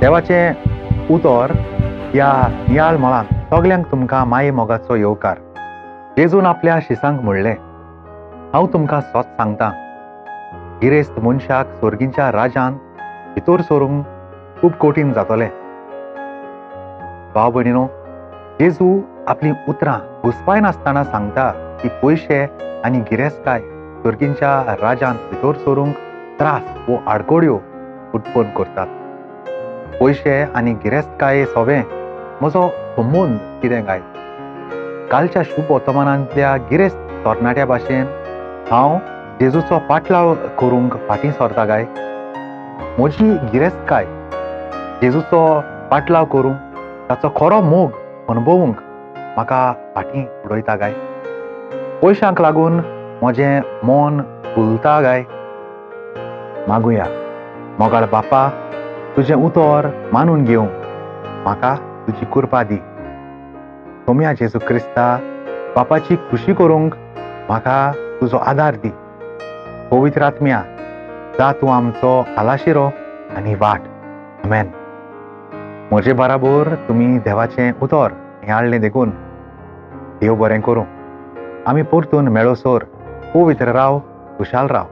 देवाचें उतर ह्या नियाळ मळांत सगल्यांक तुमकां माये मोगाचो येवकार. जेजून आपल्या शिसांक म्हणलें, हांव तुमकां सोत सांगता, गिरेस्त मनशाक सोर्गींच्या राजान भितर सरूंक खूब कठीण जातलें. भाव भयणीनो, जेजू आपलीं उतरां घुसपायनासतना सांगता की पयशे आनी गिरेस्तकाय सोर्गींच्या राजांत भितर सरूंक त्रास वो आडकोड्यो उत्पन्न करतात. पयशे आनी गिरेस्तकाये सोवें म्हजो संबंद कितें काय? कालच्या शुभ वर्तमानांतल्या गिरेस्त तरणाट्या भाशेन हांव जेजूचो पाटलाव करूंक फाटीं सरता काय? म्हजी गिरेस्तकाय जेजूचो पाटलाव करूंक, ताचो खरो मोग अणभवूंक म्हाका फाटीं उडयता काय? पयशांक लागून म्हजें मन फुलता काय? मागुया, मोगाळ बापा, तुजें उतर मानून घेवंक म्हाका तुजी कृपा दी. सोम्या जेजू क्रिस्ता, बापाची खुशी करूंक म्हाका तुजो आदार दी. पवित्र आत्म्या, जा तूं आमचो आलाशिरो आनी वाट. आमेन. म्हजे बराबर तुमी देवाचें उतर नियाळ्ळें देखून देव बरें करूं. आमी परतून मेळोसर पवित्र राव, खुशाल राव.